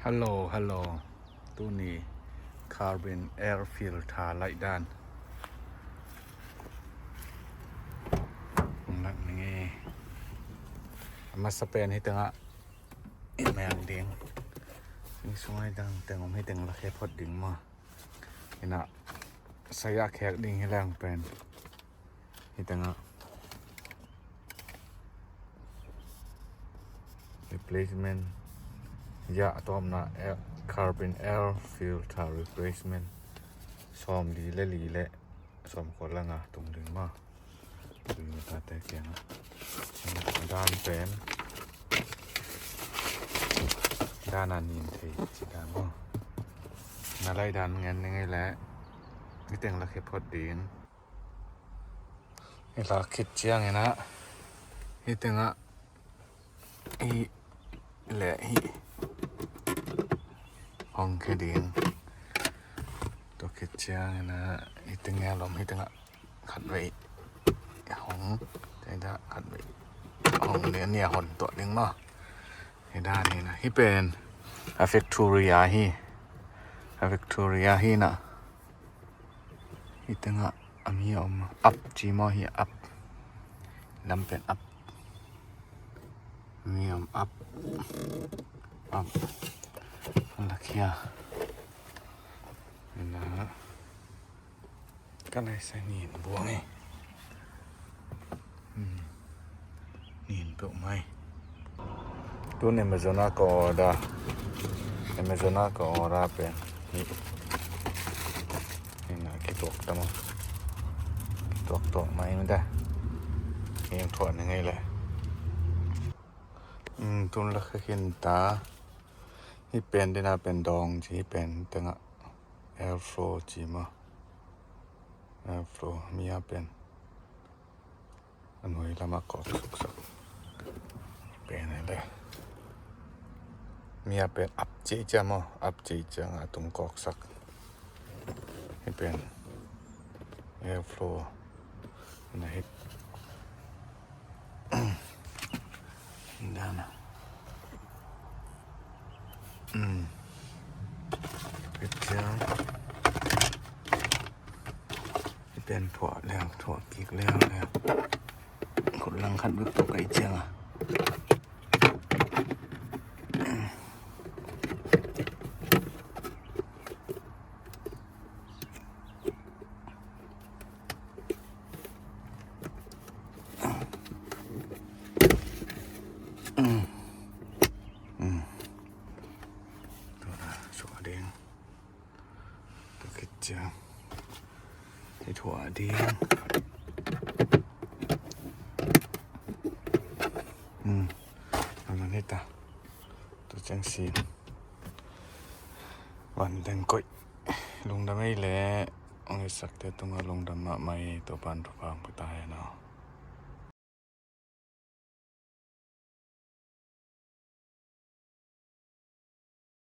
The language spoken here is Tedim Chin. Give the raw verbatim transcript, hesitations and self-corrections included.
Hello, hello. Tuni carbon air filter laih dan hong lak ning e. A masa pen hi tengah i meng ding. Sing sung ai dang teng om hi teng la khe phot ding maw. Ina saya khek ding hi leng pen hi tengah replacement, ya a tawpna air, carbon air filter replacement sawm li le li le sawm kua le nga tung ding maw. Tui mita te kiangah dan pen dan a nin thei ci dan maw. Na lai dan ngen ni ngei le hi teng la khe phot ding. I la khit ciangin ah hi tengah hi le hi hong khe ding. Tua khit ciangin ah hi tengah lom hi tengah khat vei hong, tei dah khat vei hong le nia hon tuah ding maw. Hi dan hi na, hi pen a factory a hi, a factory a hi na. Hi tengah a mi a om, up ci maw, hi up lam pen up. Mi a om up, up. Lakhia na. Ka lai sa nin buang e. Hmm. Nin peuh mai. Tun Amazon a ka order, Amazon a ka order pen hi. Hi na kituak ta maw. Kituak tuak mai mita. Hi ang thuah na ngei le. Hmm, tun la kha khin ta. Hi pen dina pen dawng ci, hi pen tengah airflow ci maw. Airflow mi a pen a nuai lamah kawk suksak. Pen hi le mi a pen up ci cia maw, up ci cia a tung kawksak. Hi pen airflow na hit. Dana. Hmm. Hi ciang. Hi pen thuah leng, thuah kik leng leng. Khut lang khat bek tuk ai ciang a. Tua suah ding. Tua khit ciang hi thuah ding. Hmm. Aman hita. Tua ciang sin. Van deng koih. Lungdam ei le. Ong isakte tunga lungdam mahmah ei, Topan thupha ong pia ta hen aw.